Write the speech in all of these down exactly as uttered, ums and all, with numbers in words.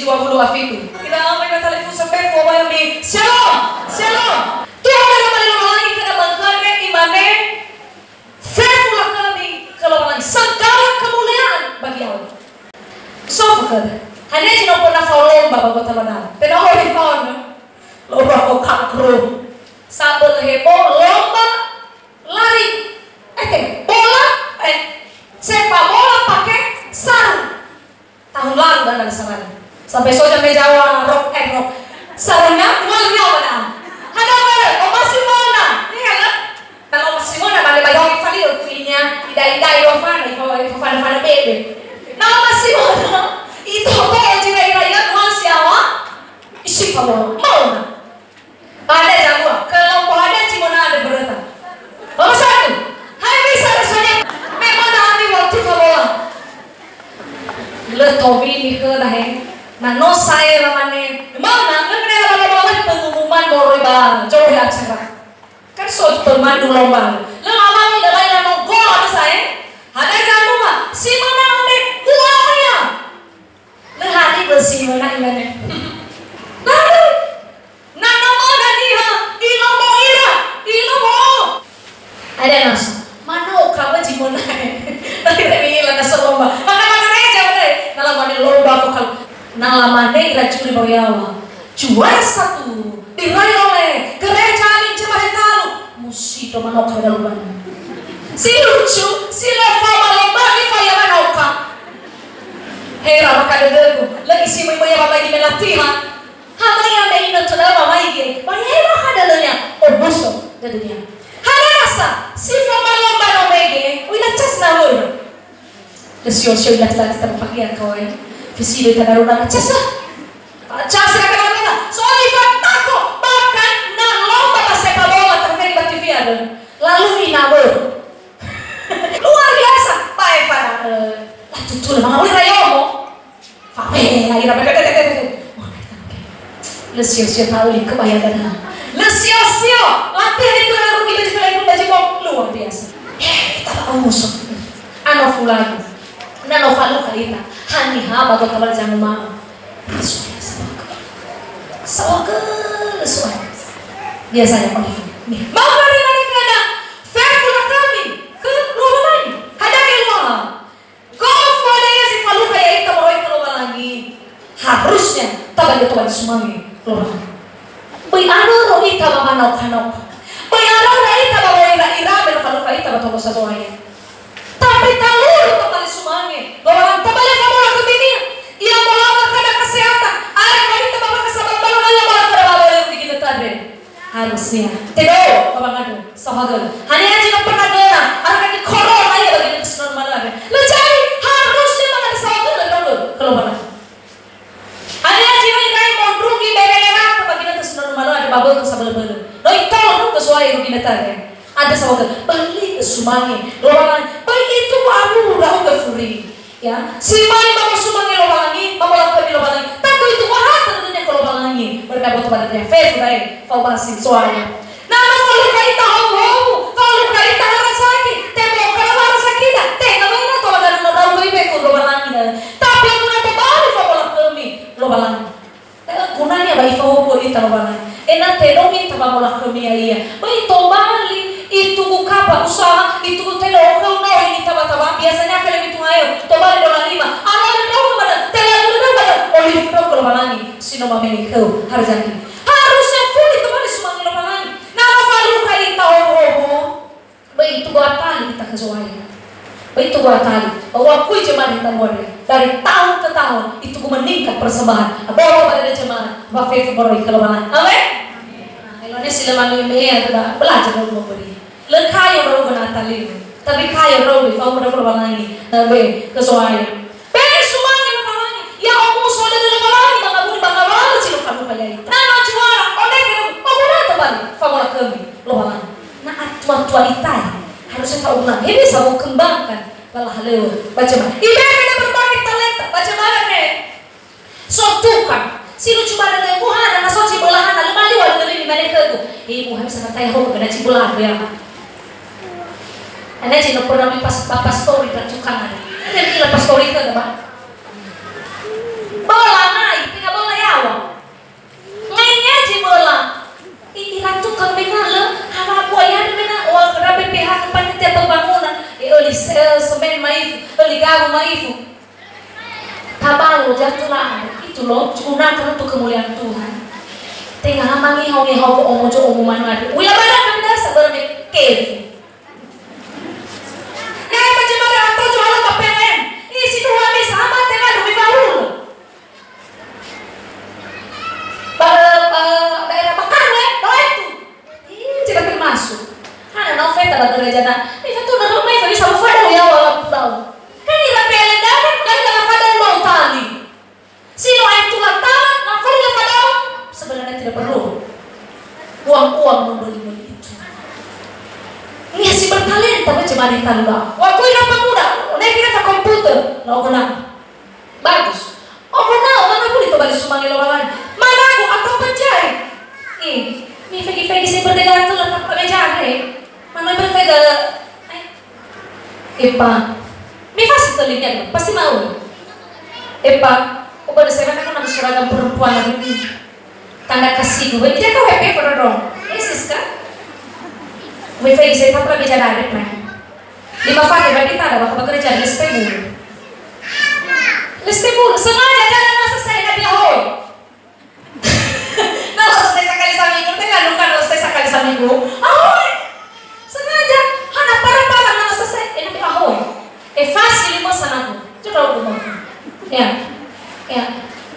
Dua puluh afitu. Ira ama ina talifusö fefu, obayami. Shalom! Shalom! Tuhan ada mali Lowalangi khöda mangkane imane, fefu lakhömi khö Lowalangi. Segala kemuliaan bagi Allah. So khöda. Hanya zi no pernah fao lomba ba gota badal. Tenor di fao, no? Lomba fao kakru. Sabel heboh, lomba lari. Eh, teh, bola, eh, sepak bola pakai sarung. Tahun lalu dan ada sarung. Sampai soja mejawa rok, eh, rok. Sarungnya, cuma lebih apa dah? Hana mana? Oma Simona. Iya, kan? Kalau Oma Simona, balik-balik orang Italia, punya idai-idai, Bafana, Bafana, Bafana, Bebe. Nah, Oma Simona, itu apa yang tidak ira-ira, cuma siapa? Isi kamu, mau nggak? Ba hadia zalua, kalau mau hadia, cuma ada berita. Nomor satu, hai bisa rasanya memang ada waktu bola. Lö tobini khöda he. Na no sae lamane, mana? Lö mene lama-lama pengumuman moroi ba jolo acara. Kan so pemandu lomba. Lö lama-lama udah lain no gol apa sae? Hadia zalua, si mana onde? Uang ya. Lö hadi bösi mena imane. Lalu, na nomöna niha, ilomo ira, ilomo. Ada nasa, mano kamu zi mena. Tapi tapi ila nasa lomba. Maka mana reja mana? Na lamane lomba vokal. Na lamane ira juri bawa yawa. Juara satu. Dirai oleh gereja Amin Jemaah Talu. Musi do manoka dalu bana. Si lucu, si lefa ba lomba ni faya manoka. Hera maka dödögu, lagi si mai mai ba mai di melatihan. Ha mai ame ina toda ba mai ge. Ba hera ha dalönya. Oh, boso dödönya. Ha rasa, si fa ma lomba no mege. Ui na cas na hura. Lö sio-sio ila tila tita papagia kawai. Fisido ita daru dana casa. Casa kana mana? Soalnya fatako bahkan na lomba ba sepak bola terjadi ba T V ada. Lalu inawe. Luar biasa. Bae pada. La tutu na mangawuli rayomo. Fa eh la ira. Lö sio-sio tahu li kebayang dana. Lö sio-sio. Latihan itu rugi baju fele baju bom. Luar biasa. Eh, kita ba musuh. Ano fulani. Na no falukha ita, haniha ba gota ba zanuma'ö. Saohagölö, saohagölö. Biasanya paling. Nih, mau hari mana kada? Fefu lakhömi khö Lowalangi. Hadia geluaha? Gofu hadia si falukha ya'ita moroi khö Lowalangi. Harusnya tabagi-tobagi sumange Lowalangi. Böi aroro ita ba manaoka-naoka. Böi aroro ita ba wa'ira-ira me no falukha ita ba Tolosa Zo'aya. Tapi taluru tobali sumange, Lowalangi tobali famola khömi-Nia. Ia molawa khöda kesehatan, ae khömi tobali kesehatan, baru nanya molawa khöda bawa yang bikin tadi. Harusnya. Tedo, Bapak Ngadu, sahabat. Hanya aja nggak pernah dengar, ada kaki corona ya bagi kita senang malam ya. Lo jadi, harusnya mana ada sahabat, lo, lo, lo, kalau mana. Ada aja yang kayak mondrugi bebele rata bagi kita senang malam ada babel ke sebelah-belah. Lo itu lo ke suai rugi netar ya. Ada sahabat, balik ke sumange, Lowalangi, balik itu baru udah ke furi. Ya, si mai ba mosumange Lowalangi, ba molakhömi Lowalangi. Tantu itu wahata tentunya ke Lowalangi. Berkat buat pada dia, faith, right? Fa'obasi, Zo'aya. Na no falukha ita howuhowu, falukha ita harasaki, teboka no harasakida, tenga wena tola daru no daru ibe ku Lowalangi na. Tapi aku na tobali famolakhömi Lowalangi. Da'ö gunania ba Ifahuhuo ita Lowalangi. Ena'ö tedomi ita ba molakhömi ya'ia. Böi tobali itugu kapa usaha, itugu tedo khöu nohi nitaba-taba. Biasanya fele mitunga eo, tobali dola lima. Ala ndraogo bada, tela ndraogo bada, olive ndraogo Lowalangi, si no mame'e khöu, harzaki. Harusnya fuli tobali sumange Lowalangi. Na no falukha ita howuhowu. Böi itugu atali ita khö Zo'aya. Böi itugu atali. Ba u'akui jemaah di tahun dari tahun ke tahun itugu meningkat persembahan. Bawa pada jemaah, ba fefu moroi khö Lowalangi. Amin. Nah, elone si lö mami me'e adalah belajar dulu memberi. Lö kayo dulu guna atali. Tapi kayo dulu di fa'u pada Lowalangi. Nah, be, khö Zo'aya. Böi sumange Lowalangi, ya omuso dödö Lowalangi, ba ngawuli ba ngawalö si lö falukha ya'ita. Na no juara, onde khöu, oguna tobali, famolakhömi Lowalangi. Na atua-tua ita, harusnya ta'ulang. He bisa mau kembangkan, ba lahalöŵö, baca mana. Ibe khöda berbagai talenta, baca mana, he? So tukang, si lucu bana döi buhana, na so zi bölahana, lö maliwa dödö ni mane khögu. He, buha bisa na taya ho, gana zi bölaha, ya. Ana zi no pernah mi pas, ba pastori, ba tukang ada. Ada ni la pastori khöda, ba? Bola ngai, se-, semen maifu, beli garu maifu. Tabalu jatuh lah, itu loh, gunaka untuk kemuliaan Tuhan. Tenga ha mangiho-ngiho omo-omo manua. Uya barang kami dasar berbe kefu. Nah, macam mana atau jual apa P L N? Isi dua misa sama tengah demi baru. Ba, ba daerah Mekah, ya, doa itu. Ih, tidak termasuk. Hana no feta ba gereja na. Ini satu na rumah itu bisa fada ya wala putau. Kan ira P L N kan, kan dalam fada mau tali. Si no itu latawa, na fada fada. Sebenarnya tidak perlu. Buang uang membeli-beli itu. Ini si bertalenta macam mana talula. Waktu ira pemuda, naik ira ke komputer, lau kenal. Bagus. Oh, benar, mana boleh tu balik sumbangan orang lain. Mana aku atau penjahit? Eh, ni fegi-fegi saya berdebat tu lah tak pakai jahit. Mana berdebat? Eh, Epa. Mi pasti telinga, pasti mau. Epa, oh, pada saya kan ada seragam perempuan lagi. Tanda kasih gue, jadi kau happy pada dong. Eh, Siska. Wi fegi saya tak pernah bicara ada, man. Lima fage berarti tak ada bakal bekerja di Lestebul. Lestebul, sengaja jalan masa saya nabi ahoy. Nah, selesai sekali seminggu, kan lalu kan selesai sekali seminggu. Ahoy! Sengaja, hana para-para nah selesai, eh, nabi ahoy. Eh, fasi lima sanaku. Coba aku mau. Ya. Ya.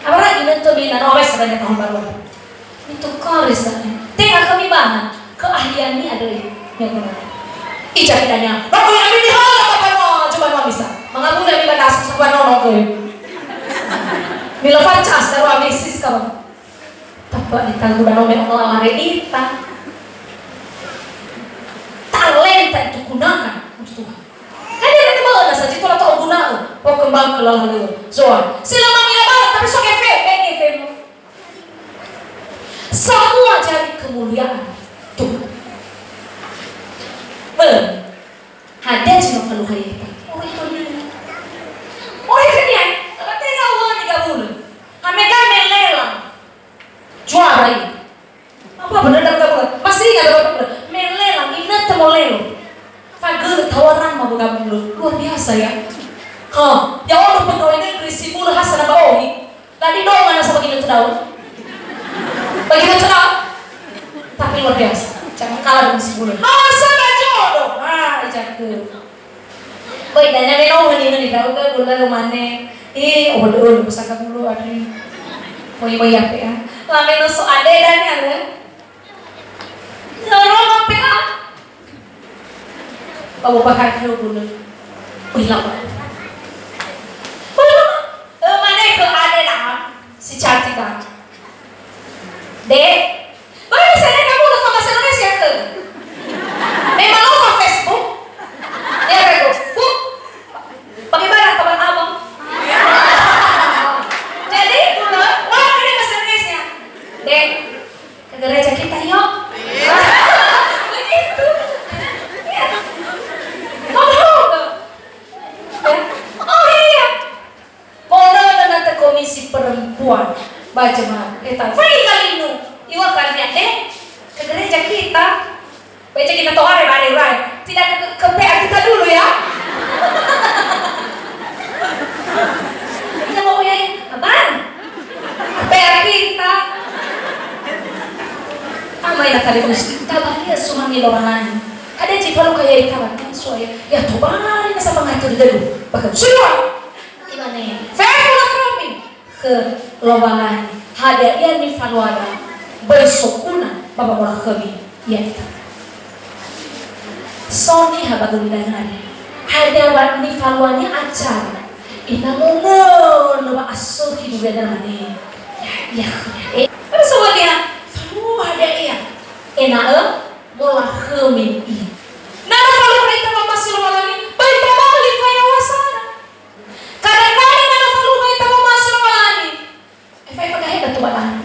Apa lagi nanti mina, no, wes, ada tahun baru. Itu kores, tenga kami banget keahlian ini ada ya. Ya, benar. Ija kitanya, "Bapak yang ini hal apa, Pak? Coba mau bisa." Mangabula mi batas, sabar, no, no, no. Mila facas, taruh habis, sis, kawan. Tapi di tanggu danau memang lama redita. Talenta itu gunakan untuk Tuhan. Kan dia nanti malah saja itu atau guna, oh, kembang ke lalu. Zoan. Selama mila banget, tapi sok efek, baik efek. Semua jadi kemuliaan Tuhan. Belum. Hadia zi no falua ya'ita. Oi khönia. Oi khönia. Laba tenga u'ö niga bulö. Hame-game lelang. Juara ini. Apa benar dapat gabula? Masih ingat dapat gabula? Melelang, ingat mau lelo. Fagölö tawaran mau gabula. Luar biasa ya. Ha, ya Allah, pegawai negeri si bulö ha sana ba ohi. Ladi dong mana sama gini tuh daun. Bagi tuh daun. Tapi luar biasa. Jangan kalah dengan si bulö. Masa nggak jodoh. Ah, ijaku. Oi, dania meno meni-meni daun ke bulö mane. Ih, oh, betul, bisa kamu lu, aduh. Moi, moi, ya, ya. Lame no so ade dania, ya. Zoro, apa ya? Bawa bakar ke bulö. Oi, lama. Bulö. Eh, mana ke ade dah? Si cantik dah. Dek. Mana saya kamu lupa bahasa Indonesia ke? Memang lupa Facebook. Ya, Rego. Bu, bagaimana kabar abang? Jadi, bulö, wah, ini bahasa Indonesia. Dek, ke gereja kita yuk. Begitu. Ya. Ngobrol. Ya. Oh iya. Modal nanti komisi perempuan. Baca mah. Eta. Fai kali nu. Iwa kan ya deh. Ke gereja kita. Baca kita tohare bare rai. Tidak ke, ke P A kita dulu ya. Kita mau ya, abang. P A kita. Ama ina kali musti. Tabalia sumangi Lowalangi. Ada jiwa lo kaya ita batang suaya. Ya tobali nasa pangatur dulu. Bahkan semua. Imane. Fefu la kami. Khö Lowalangi. Hadia ia nifaluada, böi soguna ba wamolakhömi ya'ita. So niha ba gulidanö, hadia wa nifaluania acara, ina mongöno wa'asökhi duria dania mane, ya'ia khönia. E, so niha falua hadia ia, ena'ö molakhömi ia. Na falua ita wamasi Lowalangi, böi tobali fayawasana. Kadang-kadang na falua ita wamasi Lowalangi. Efa-efa gahe datu ba dana.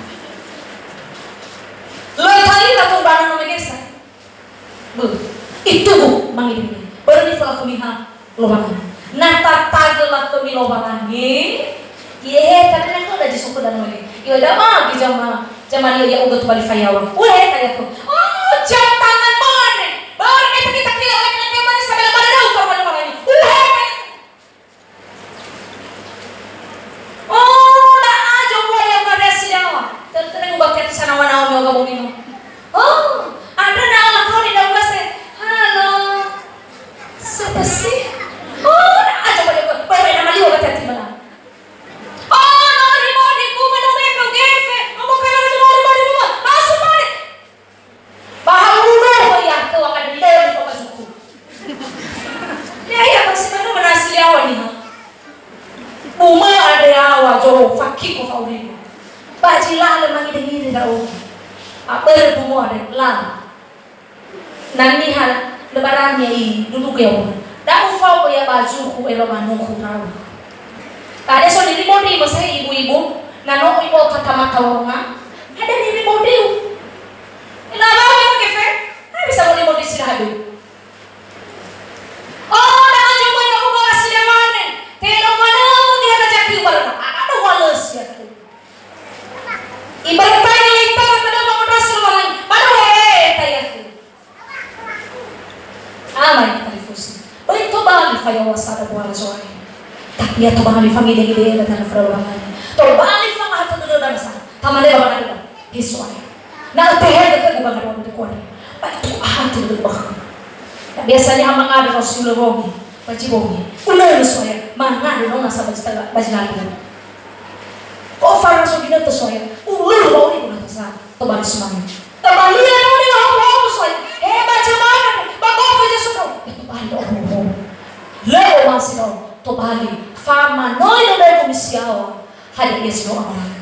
Lö talita tu ba dana megesa. Bu, itu bu, mangi dini. Baru ni fala kumiha Lowalangi. Na tatagö lakhömi Lowalangi. Ye, tapi na kau dah jisuku dan mege. Yo, dah mah, di jama. Zaman iyo ya uga tu bali fayawa. Uhe, kayaku. Oh, jam tangan mane. Baru eta kita kila oleh kena kemana sambil pada dau kalau mana ini. Kiko fa'aurigu. Ba zi lala mangide-ngide ndra'odo. Abörö bumoa de lala. Na niha lö barani i dudugu ya'o. Da ufao ya ba zuhu elo manuhu tau. Tade so nirimo-rimo sahe ibu-ibu, na no ibo tatamata wonga. Ada nirimo-rimo. Ela ba ke fe? Ai bisa mo nirimo-rimo sira hadu. Oh, na aja mo ya uba sira mane. Telo mana mo dia ka jaki uba. Ada wales ya tu. Ibarat tadi lintang ke dalam madrasah Lowalangi. Mana weh tayakhi. Amai kita difusi. Oi tobali fayawasa ada buara Zo'aya. Tapi ya tobali fangide-ngide dan fara Lowalangi. Tobali fangahata dulu dan sa. Tamane baba ada. He Zo'aya. Na tehe ke bukan ada orang dekuat. Baik tu ahati dulu bah. Biasanya amang ada kalau sudah bongi. Baji bongi. Udah Zo'aya. Mana ada nona sa baji tala baji lagi. Ko fara so ginötö Zo'aya, ululu ba urigu na tasa, tobali sumange. Tobali ya no ni la hobo-hobo Zo'aya. He ba jama'ah, ba kofa Yesu no. Ya tobali da hobo-hobo. Leo masi no, tobali. Famanoi no dego misiawa. Hadia ia si no amalan.